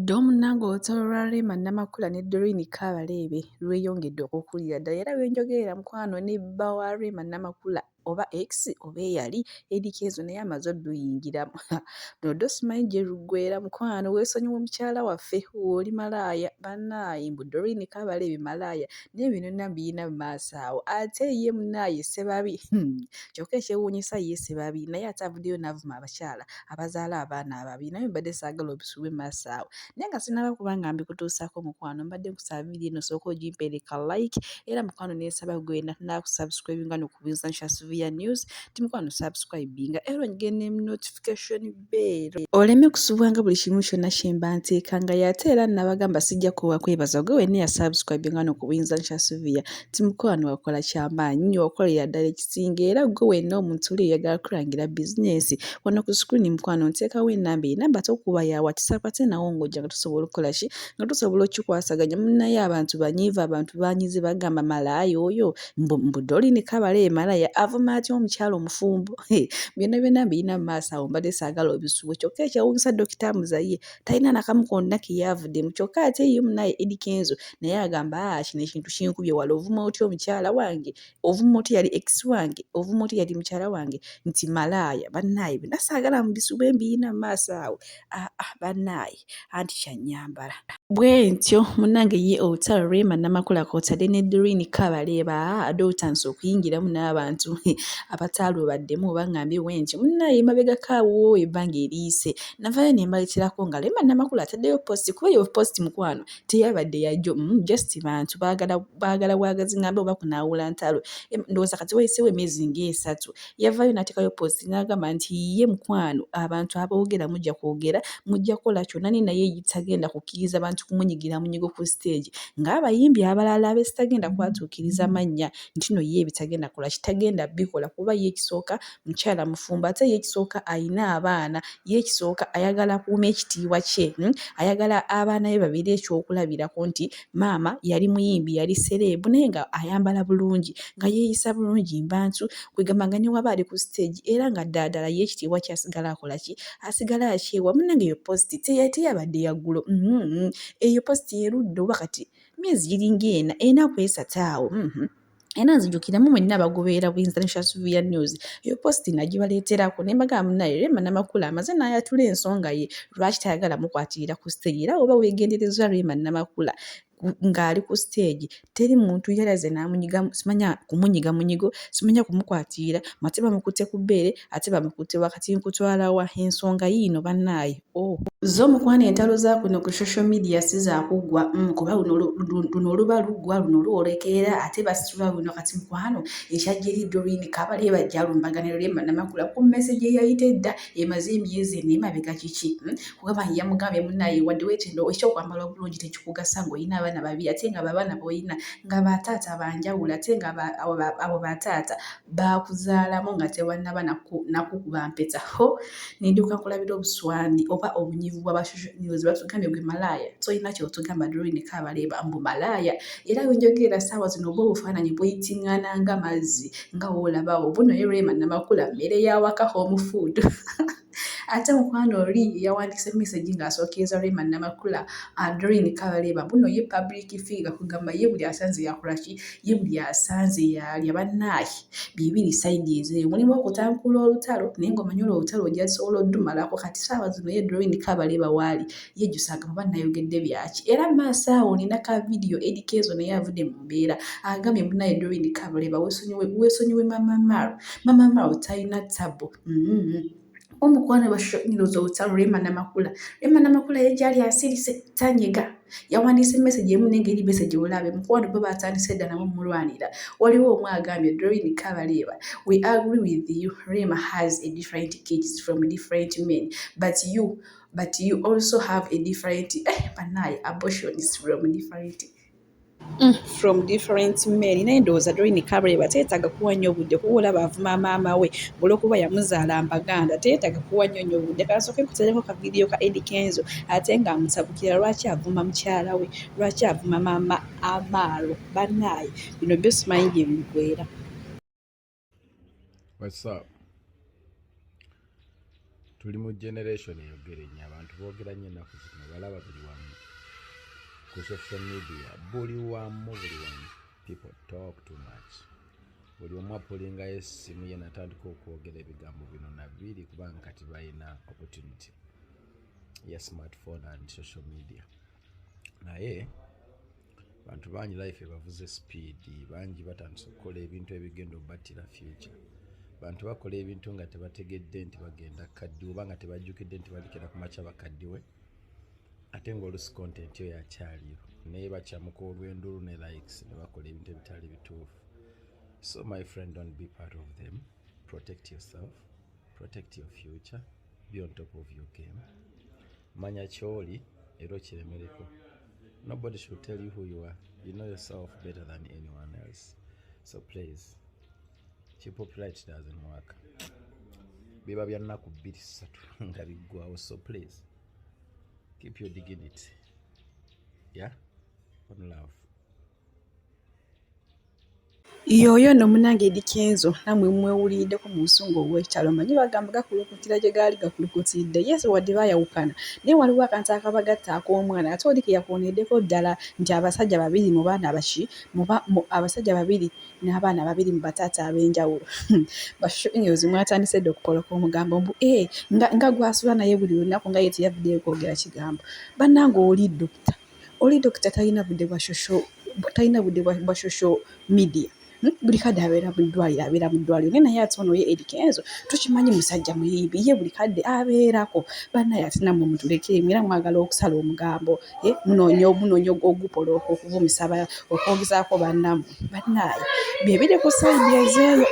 Dda munnange olutalo lwa Rema Namakula ne Doreen Kabareebe lweyongedde okukulira ddala era we njogerera mukwano ne bba wa Rema Namakula oba ex oba eyali Eddy Kenzo naye amaze odduyingiramu. Luno ddo simanyi gye luggweera mukwano weesonyiwe mukyala waffe oli malaaya bannaaye mbu Doreen Kabareebe malaaya naye bino byonna mbiyina mu maaso awo ate ye munnaaye Ssebabi kyokka ekyewuunyisa ye Ssebabi naye ate avuddeyo n'avuma abakyala abazaala abaana ababi naye mbadde saagala obisubwe maaso awo naye nga sinaba kuba nga mbikutuusaako mukwano mbadde nkusaba vidiyo eno sooka ogimpeere ka like era mukwano nensaba gwe nakusubscribinga nokubuuza nshasuvia news nti mukwano subscribinga era onyige ne notification bell oleme kusubwanga buli kimu kyonna kyemba nteeka nga yate era nabagamba sijja kuwa kwebaza gwe wenna yasubscribinga nokubuyinza nshasuvia nti mukwano wakola kyamaanyi nnyo wakolera ddala ekisinga era gwe wenna omuntu oli eyagala kulangira bizinensi wano ku screen mukwano nteekawo enamba enamba tokuba ya WhatsApp ate nawo ng'ojja nga tusobola okukola ki nga tusobola okukikwasaganya munnaye abantu banyiivu abantu banyize bagamba malaaya oyo mbu Doreen Kabareebe malaaya avuma atya omukyala omufumbo byonna byonna mbirina mu maaso awo mbadde saagala obisubwe kyokka ekyewuunyisa Dokita Muzaye talina nakamu konna ke yavuddemu kyokka ate ye munnaye Eddy Kenzo naye agamba aa kino ekintu kinkubye wala ovuma otya omukyala wange ovuma otya yali ex wange ovuma otya yali mukyala wange nti malaaya bannaaye byonna saagala mubisubwe mbiyina mu maaso awo aa ah, bannaaye anti kyanyambala bwe ntyo munnange ye olutalo Rema Namakula kw'otadde ne Doreen Kabareebe ade otandise okuyingiramu n'abantu abataalubaddemu oba ngambye bwe ntyo munnaaye emabegako awo ebbanga eriyise navayo ne mbaleeterako nga Rema Namakula ataddeyo post kuba eyo post mukwano teyabadde yajjo just bantu baagala baagala bwagazi ngambe oba kunaawula ntalo ndowooza kati wayiseewo emyezi ng'esatu yavaayo n'ateekayo post n'agamba nti ye mukwano abantu aboogera mujja kwogera mujja kukola kyonna naye naye tagenda kukkiriza bantu kumunyigira munyigo ku siteegi ng'abayimbi abalala besitagenda kwatuukiriza mannya nti no ye bitagenda kola kitagenda bikola kuba ye ekisooka mukyala mufumbo ate ye ekisooka alina abaana ye ekisooka ayagala akuuma ekitiibwa kye Ayagala abaana be babeere ekyokulabirako nti maama yali muyimbi yali sereebu naye nga ayambala bulungi nga yeeyisa bulungi mbantu kwegamba nga newaba ali ku siteegi era nga ddala ddala ye ekitiibwa kye asigala akola ki asigala akyewa munnange eyo positi teyabadde yaggulo eyo positi erudde oba kati myezi giringa ena ena ku esatu awo Era nzijukira mu mwenna abagoberera Buyinza ne Shasuvia News, eyo post nagibaleeterako ne mbagamba munnaye Rema Namakula amaze n'ayatula ensonga ye lwaki tayagala mukwatirira ku siteegi era oba weegenderezza Rema Namakula ng'ali ku siteegi teri muntu yalaze n'amunyiga simanya kumunyiga munyigo simanya kumukwatirira ate bamukutte ku bbeere ate bamukutte wakati nkutwala wa ensonga yiino bannaaye oh. Zo mukwano entalo za kuno ku social media si za kuggwa kuba luno luno oluba luggwa luno lwolekeera ate basitula luno kati mukwano ekyajja eri Doreen Kabareebe bajja alumbaganira Rema Namakula ku message eyayita edda emaze emyezi ena emabega kiki kugamba yamugambye munnaye wadde weetenda ekyokwambala obulungi tekikugasa ng'olina abaana babiri ate nga abaana b'olina nga bataata banjawulo ate nga abo bataata baakuzaalamu nga tewannaba nakukuba mpeta ho nenduka nkulabira obuswandi oba obunyivu bwa social news batugambye gwe malaaya tolina kyotugamba Doreen Kabareebe mbu malaaya era wenjogerera saawa zino oba obufaananyi buyitingana nga mazzi nga woolabawo buno ye Rema Namakula mmere ya waka home food ate mukwano oli yawandiise message ng'asookereza Rema Namakula Doreen Kabareebe buno ye public figure kugamba ye buli asanze yakola ki ye buli asanze yalya bannaaye bibiri sayidi ezeeyo mulimu okutankula olutalo naye ng'omanyi olwo olutalo ojja sobola oddumalako kati saawa zino ye Doreen Kabareebe waali yejjusa agamba oba nayogedde byaki era maaso awo nina ka vidiyo Eddy Kenzo naye avudde mu mbeera agambye munaye Doreen Kabareebe weesonyiwe weesonyiwe Mama Maro Mama Maro talina ttabu Omukwano bashoniroza olutalo Rema Namakula. Rema Namakula ye gyali asirise tanyega. Yawandiise message emu n'engeri message olabe mukwano bo batandise dda nabo mulwanira. Waliwo omu agambye Doreen Kabareebe, we agree with you Rema has a different kids from different men but you also have a different banaye abortions from different from different men naye ndowooza Doreen Kabareebe teyeetaaga kuwa nnyo budde kuba olaba avuma maama we olw'okuba yamuzaala mbaganda teyeetaaga kuwa nnyo nnyo budde kansooke nkuteereko ka vidiyo ka Eddy Kenzo ate ng'amutabukira lwaki avuma mukyala we lwaki avuma maama Amaalo bannaaye bino byo simanyi gye biggweera. What's up? Tuli mu generation eyogera ennyo abantu boogera nnyo ennaku zino. Mbalaba buli wamu ku social media, buli wamu, buli wamu. People talk too much. Buli omu apulingayo essimu ye natandika okwogera ebigambo bino nabiri, kubanga kati balina opportunity ya smartphone and social media. Naye bantu bangi life ebavuze speed, bangi batandise okukola ebintu ebigenda obattira future. Bantu bakola ebintu nga tebategedde nti bagenda kaddiwe, oba nga tebajjukidde nti balikera ku makya bakaddiwe, ate ng'olusi content yo yakyaliyo, naye bakyamuka olw'endulu ne likes ne bakola ebintu ebitali bituufu. So my friend, don't be part of them. Protect yourself, protect your future, be on top of your game. Manya kyoli era okiremereko. Nobody should tell you who you are. You know yourself better than anyone else. So please, popularity doesn't work. Biba bya nnaku 2, 3 nga biggwawo. So please, keep your dignity. Yeah, one love. Yoyo nno munnange Eddy Kenzo, nammwe mwewuliriddeko mu busungu obw'ekitalo. Manyi bagamba gakulukutira gye gaali gakulukutidde. Yes, wadde baayawukana, naye waliwo akantu akabagatta ak'omwana, ate oli ke yakwoneddeko ddala nti abasajja babiri mu baana baki, abasajja babiri n'abaana babiri mu bataata ab'enjawulo. Ba social mwatandise dda okupoloka omugambo mbu ee nga gw'asula naye buli lunaku, nga ye teyavuddeyo kwogera kigambo. Bannange, oli dokita, oli dokita talina budde bwa social, talina budde bwa social media. Buli kadde abeera mu ddwaliro, abeera mu ddwaliro. Naye ate ono ye Eddy Kenzo tukimanyi musajja muyimbi, ye buli kadde abeerako. Bannaye, ate nammwe mutulekeemu, era mwagala okusala omugambo, munoonya ogupolooka okuvumisa, okwogezaako bannammwe. Bannaaye, bye biri ku side ezeeyo.